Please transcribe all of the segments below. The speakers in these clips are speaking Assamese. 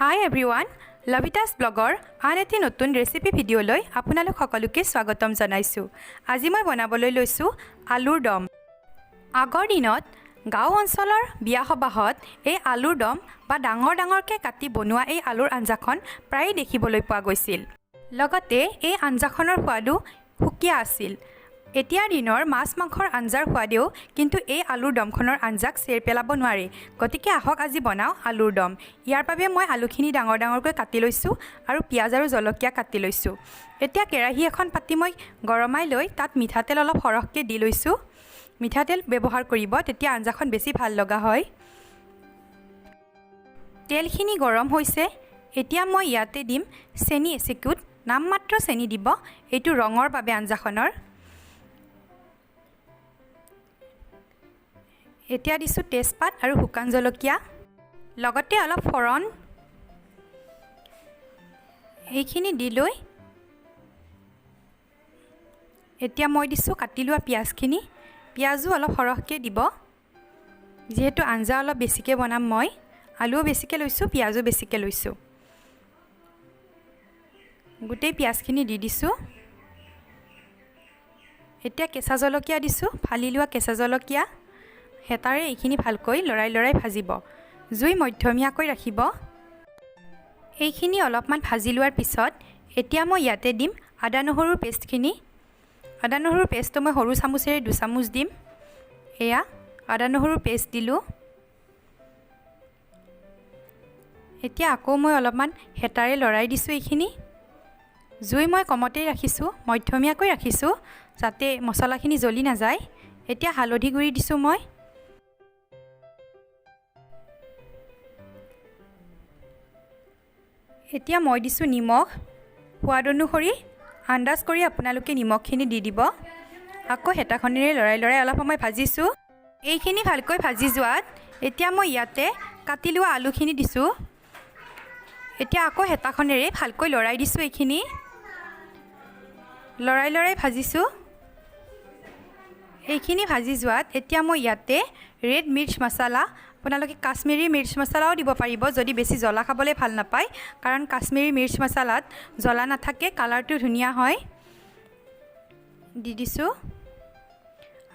হাই এভৰিৱান, লভিতাছ ব্লগৰ আন এটি নতুন ৰেচিপি ভিডিঅ'লৈ আপোনালোক সকলোকে স্বাগতম জনাইছোঁ। আজি মই বনাবলৈ লৈছোঁ আলুৰ দম। আগৰ দিনত গাঁও অঞ্চলৰ বিয়া সবাহত এই আলুৰ দম বা ডাঙৰ ডাঙৰকৈ কাটি বনোৱা এই আলুৰ আঞ্জাখন প্ৰায়ে দেখিবলৈ পোৱা গৈছিল। লগতে এই আঞ্জাখনৰ সোৱাদো সুকীয়া আছিল। এতিয়াৰ দিনৰ মাছ মাংসৰ আঞ্জাৰ সোৱাদেও কিন্তু এই আলুৰ দমখনৰ আঞ্জাক চেৰ পেলাব নোৱাৰে। গতিকে আহক, আজি বনাওঁ আলুৰ দম। ইয়াৰ বাবে মই আলুখিনি ডাঙৰ ডাঙৰকৈ কাটি লৈছোঁ আৰু পিঁয়াজ আৰু জলকীয়া কাটি লৈছোঁ। এতিয়া কেৰাহী এখন পাতি মই গৰমাই লৈ তাত মিঠাতেল অলপ সৰহকৈ দি লৈছোঁ। মিঠাতেল ব্যৱহাৰ কৰিব, তেতিয়া আঞ্জাখন বেছি ভাল লগা হয়। তেলখিনি গৰম হৈছে। এতিয়া মই ইয়াতে দিম চেনি এচিকুট। নামমাত্ৰ চেনি দিব, এইটো ৰঙৰ বাবে আঞ্জাখনৰ। এতিয়া দিছোঁ তেজপাত আৰু শুকান জলকীয়া, লগতে অলপ ফৰণ। এইখিনি দি লৈ এতিয়া মই দিছোঁ কাটি লোৱা পিঁয়াজখিনি। পিঁয়াজো অলপ সৰহকৈ দিব, যিহেতু আঞ্জা অলপ বেছিকৈ বনাম মই। আলুও বেছিকৈ লৈছোঁ, পিঁয়াজো বেছিকৈ লৈছোঁ। গোটেই পিঁয়াজখিনি দি দিছোঁ। এতিয়া কেঁচা জলকীয়া দিছোঁ, ফালি লোৱা কেঁচা জলকীয়া। হেতাৰে এইখিনি ভালকৈ লৰাই লৰাই ভাজিব। জুই মধ্যমীয়াকৈ ৰাখিব। এইখিনি অলপমান ভাজি লোৱাৰ পিছত এতিয়া মই ইয়াতে দিম আদা নহৰুৰ পেষ্টখিনি। আদা নহৰুৰ পেষ্টটো মই সৰু চামুচেৰে 2 চামুচ দিম। এয়া আদা নহৰুৰ পেষ্ট দিলোঁ। এতিয়া আকৌ মই অলপমান হেতাৰে লৰাই দিছোঁ এইখিনি। জুই মই কমতেই ৰাখিছোঁ, মধ্যমীয়াকৈ ৰাখিছোঁ, যাতে মছলাখিনি জ্বলি নাযায়। এতিয়া হালধি গুড়ি দিছোঁ মই। এতিয়া মই দিছোঁ নিমখ সোৱাদ অনুসৰি। আন্দাজ কৰি আপোনালোকে নিমখখিনি দি দিব। আকৌ হেতাখনেৰে লৰাই লৰাই অলপ সময় ভাজিছোঁ। এইখিনি ভালকৈ ভাজি যোৱাত এতিয়া মই ইয়াতে কাটি লোৱা আলুখিনি দিছোঁ। এতিয়া আকৌ হেতাখনেৰে ভালকৈ লৰাই দিছোঁ। এইখিনি লৰাই লৰাই ভাজিছোঁ। এইখিনি ভাজি যোৱাত এতিয়া মই ইয়াতে ৰেড মিৰ্চ মছলা, আপোনালোকে কাশ্মীৰী মিৰ্চ মছলাও দিব পাৰিব যদি বেছি জ্বলা খাবলৈ ভাল নাপায়, কাৰণ কাশ্মীৰী মিৰ্চ মছলাত জ্বলা নাথাকে, কালাৰটো ধুনীয়া হয়, দি দিছোঁ।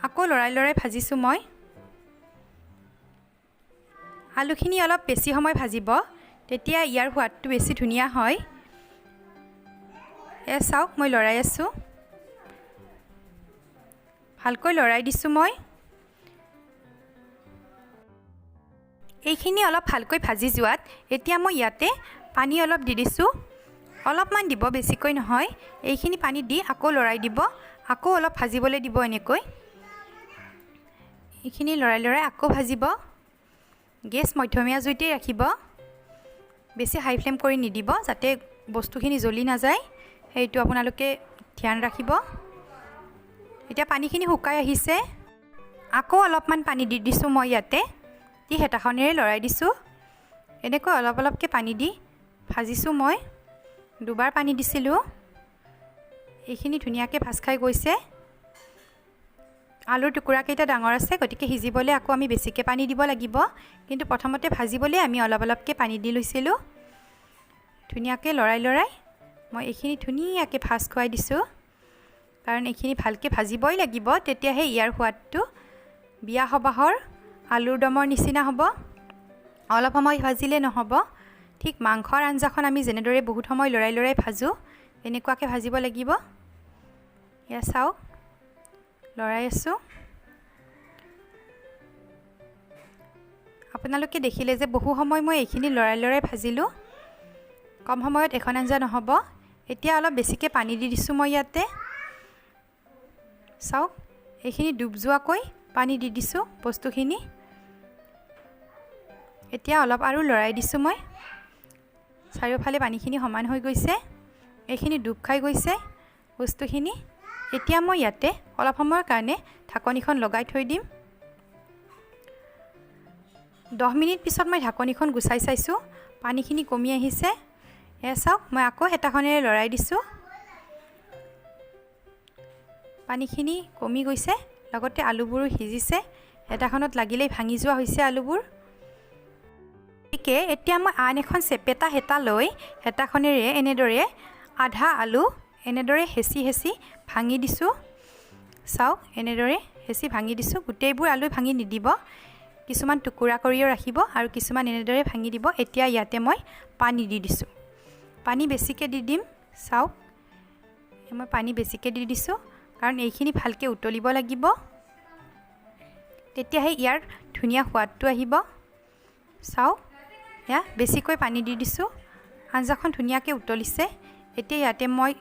আকৌ লৰাই লৰাই ভাজিছোঁ মই। আলুখিনি অলপ বেছি সময় ভাজিব, তেতিয়া ইয়াৰ সোৱাদটো বেছি ধুনীয়া হয়। এয়া চাওক, মই লৰাই আছোঁ। ভালকৈ লৰাই দিছোঁ মই। এইখিনি অলপ ভালকৈ ভাজি যোৱাত এতিয়া মই ইয়াতে পানী অলপ দি দিছোঁ। অলপমান দিব, বেছিকৈ নহয়। এইখিনি পানী দি আকৌ লৰাই দিব, আকৌ অলপ ভাজিবলৈ দিব এনেকৈ। এইখিনি লৰাই লৰাই আকৌ ভাজিব। গেছ মধ্যমীয়া জুইতেই ৰাখিব, বেছি হাই ফ্লেম কৰি নিদিব, যাতে বস্তুখিনি জ্বলি নাযায়, সেইটো আপোনালোকে ধ্যান ৰাখিব। এতিয়া পানীখিনি শুকাই আহিছে। আকৌ অলপমান পানী দি দিছোঁ মই ইয়াতে। দি হেতাখনেৰে লৰাই দিছোঁ। এনেকৈ অলপ অলপকৈ পানী দি ভাজিছোঁ মই। দুবাৰ পানী দিছিলোঁ। এইখিনি ধুনীয়াকৈ ভাজ খাই গৈছে। আলুৰ টুকুৰাকেইটা ডাঙৰ আছে, গতিকে সিজিবলৈ আকৌ আমি বেছিকৈ পানী দিব লাগিব। কিন্তু প্ৰথমতে ভাজিবলৈ আমি অলপ অলপকৈ পানী দি লৈছিলোঁ। ধুনীয়াকৈ লৰাই লৰাই মই এইখিনি ধুনীয়াকৈ ভাজ খুৱাই দিছোঁ, কাৰণ এইখিনি ভালকৈ ভাজিবই লাগিব, তেতিয়াহে ইয়াৰ সোৱাদটো বিয়া সবাহৰ আলুৰ দমৰ নিচিনা হ'ব। অলপ সময় ভাজিলে নহ'ব। ঠিক মাংসৰ আঞ্জাখন আমি যেনেদৰে বহুত সময় লৰাই লৰাই ভাজোঁ, তেনেকুৱাকৈ ভাজিব লাগিব। এয়া চাওক, লৰাই আছোঁ। আপোনালোকে দেখিলে যে বহু সময় মই এইখিনি লৰাই লৰাই ভাজিলোঁ। কম সময়ত এখন আঞ্জা নহ'ব। এতিয়া অলপ বেছিকৈ পানী দি দিছোঁ মই ইয়াতে। চাওক, এইখিনি ডুব যোৱাকৈ পানী দি দিছোঁ বস্তুখিনি। এতিয়া অলপ আৰু লৰাই দিছোঁ মই। চাৰিওফালে পানীখিনি সমান হৈ গৈছে, এইখিনি ডুব খাই গৈছে বস্তুখিনি। এতিয়া মই ইয়াতে অলপ সময়ৰ কাৰণে ঢাকনিখন লগাই থৈ দিম। 10 মিনিট পিছত মই ঢাকনিখন গুচাই চাইছোঁ, পানীখিনি কমি আহিছে। এয়া চাওক, মই আকৌ হেতাখনেৰে লৰাই দিছোঁ। পানীখিনি কমি গৈছে, লগতে আলুবোৰো সিজিছে। হেতাখনত লাগিলেই ভাঙি যোৱা হৈছে আলুবোৰ। গতিকে এতিয়া মই আন এখন চেপেটা হেতা লৈ হেতাখনেৰে এনেদৰে আধা আলু এনেদৰে হেঁচি হেঁচি ভাঙি দিছোঁ। চাওক, এনেদৰে হেঁচি ভাঙি দিছোঁ। গোটেইবোৰ আলু ভাঙি নিদিব, কিছুমান টুকুৰা কৰিও ৰাখিব আৰু কিছুমান এনেদৰে ভাঙি দিব। এতিয়া ইয়াতে মই পানী দি দিছোঁ। পানী বেছিকৈ দি দিম। চাওক, মই পানী বেছিকৈ দি দিছোঁ, কাৰণ এইখিনি ভালকৈ উতলিব লাগিব, তেতিয়াহে ইয়াৰ ধুনীয়া সোৱাদটো আহিব। চাওক, এয়া বেছিকৈ পানী দি দিছোঁ। আঞ্জাখন ধুনীয়াকৈ উতলিছে। এতিয়া ইয়াতে মই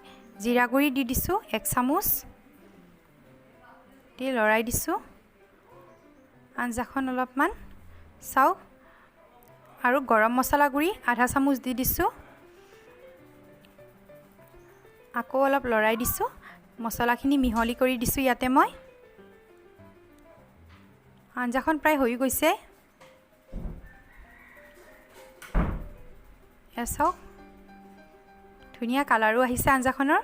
জিৰা গুড়ি দি দিছোঁ 1 চামুচ দি লৰাই দিছোঁ আঞ্জাখন অলপমান। চাওক, আৰু গৰম মছলা গুড়ি আধা চামুচ দি দিছোঁ। আকৌ অলপ লৰাই দিছোঁ। মছলাখিনি মিহলি কৰি দিছোঁ ইয়াতে মই। আঞ্জাখন প্ৰায় হৈ গৈছে। এয়া চাওক, ধুনীয়া কালাৰো আহিছে আঞ্জাখনৰ।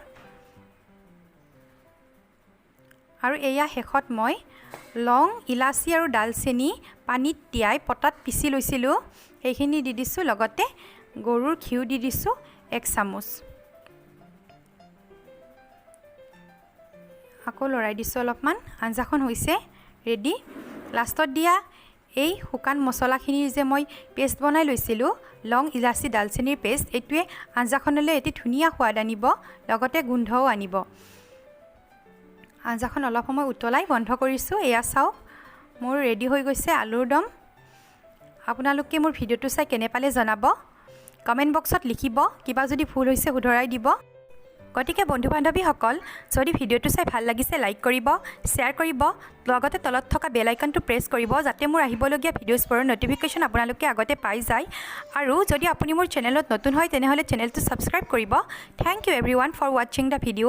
আৰু এয়া শেষত মই লং, ইলাচি আৰু ডালচেনি পানীত তিয়াই পটাত পিচি লৈছিলোঁ, সেইখিনি দি দিছোঁ। লগতে গৰুৰ ঘিউ দি দিছোঁ 1 চামুচ। আকৌ লৰাই দিছোঁ অলপমান। আঞ্জাখন হৈছে ৰেডি। লাষ্টত দিয়া এই শুকান মছলাখিনিৰ যে মই পেষ্ট বনাই লৈছিলোঁ, লং, ইলাচি, ডালচেনিৰ পেষ্ট, এইটোৱে আঞ্জাখনলৈ এটি ধুনীয়া সোৱাদ আনিব, লগতে গোন্ধও আনিব। আঞ্জাখন অলপ সময় উতলাই বন্ধ কৰিছোঁ। এয়া চাওক, মোৰ ৰেডি হৈ গৈছে আলুৰ দম। আপোনালোকে মোৰ ভিডিঅ'টো চাই কেনে পালে জনাব, কমেণ্ট বক্সত লিখিব, কিবা যদি ভুল হৈছে শুধৰাই দিব। গতিকে বন্ধু বান্ধৱীসকল, যদি ভিডিঅ'টো চাই ভাল লাগিছে, লাইক কৰিব, শ্বেয়াৰ কৰিব, লগতে তলত থকা বেল আইকনটো প্ৰেছ কৰিব, যাতে মোৰ আহিবলগীয়া ভিডিঅ'ছবোৰৰ ন'টিফিকেশ্যন আপোনালোকে আগতে পাই যায়। আৰু যদি আপুনি মোৰ চেনেলত নতুন হয়, তেনেহ'লে চেনেলটো ছাবস্ক্ৰাইব কৰিব। Thank you everyone for watching the video.